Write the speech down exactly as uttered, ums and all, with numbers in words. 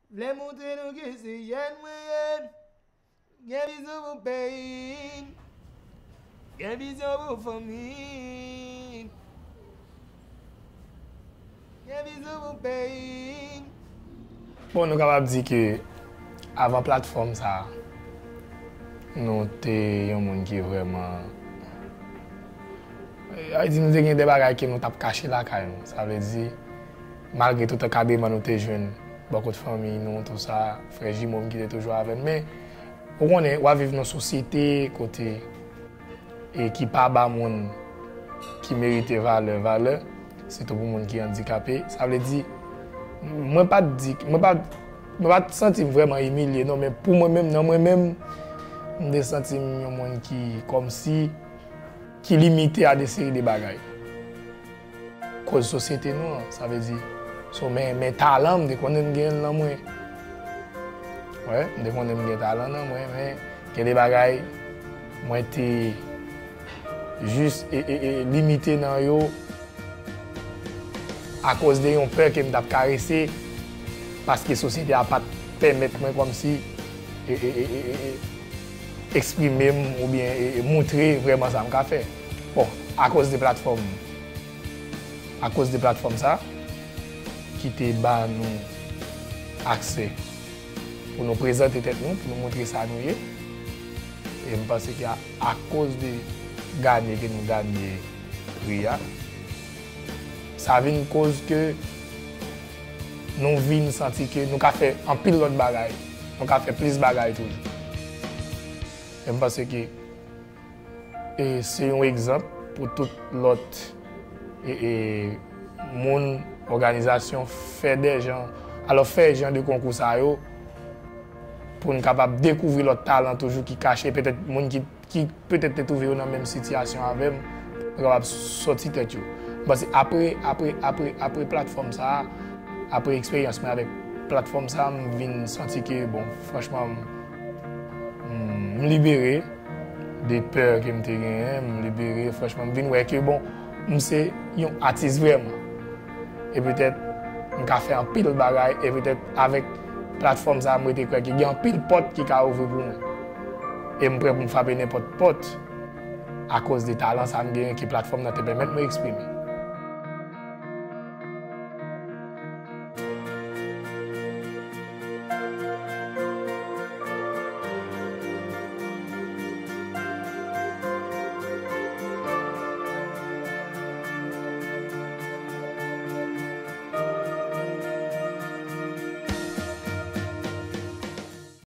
Vle montre nou ki se jèn mwen ye. Gen vizyon pou peyi n. Gen vizyon pou fanmi n. Gen vizyon pou peyi n. Bon, nou kapab di ke avan platfòm sa a, nou te yon moun ki vrèman, e, sa vle di nou te gen de bagay ke nou t ap kache lakay nou. Sa vle di, malgre tout ankadreman nou te jwenn bò kot fanmi nou, tou sa, frè jimo m ki te toujou avè n, men ou konnen, w ap viv nan sosyete kote e ki pa ba moun ki merite valè, valè, sitou pou moun ki andikape. Sa vle di, mwen pa t di, mwen pa, mwen pa t santi m vrèman imilye, non, men pou mwen menm, nan mwen menm, m te santi m yon moun ki, kòmsi, ki limite a de seri de bagay. Koz sosyete nou an, sa vle di, so, men, men talan, m te konnen m gen l nan mwen. Wè, m te konnen m gen talan nan mwen, men gen de bagay, mwen te jis e, e, e, limite nan yo akoz de yon pè ke m t ap karese, paske sosyete a pa t pèmèt mwen kòmsi e, e, e, e, e, e, eksprime m oubyen e, e, montre vrèman sa m ka fè. Bon, akoz de platfòm, akoz de platfòm sa, ki te ba nou aksè pou nou prezante tèt nou, pou nou montre sa nou ye. E m panse ke a, akoz de ganye ke nou ganye pri a, sa vin koz ke nou vin santi ke nou ka fè anpil lòt bagay, nou ka fè plis bagay toujou. E m panse ke e se yon egzanp pou tout lòt e, e, moun, òganizasyon, fè de jan, alò fè jan de konkou sa yo pou n kapab dekouvri lòt talan toujou ki kache, petèt moun ki, ki petèt te twouve yo nan menm sitiyasyon avè m, yo kapab sòti tèt yo. M panse apre, apre, apre, apre platfòm sa a, apre eksperyans mwen avèk platfòm sa a, m vin santi ke, bon, franchman, m, m, m libere de pè ke m te genyen, m libere, franchman, m vin wè ke, bon, m se yon atis vrèman. E petèt, m ka fè anpil bagay, e petèt, avèk platfòm sa a, m rete kwè ke gen anpil pòt ki ka ouvri pou mwen. E m prè pou m frape nenpòt pòt akoz de talan sa a m genyen ke platfòm nan te pèmèt mwen eksprime.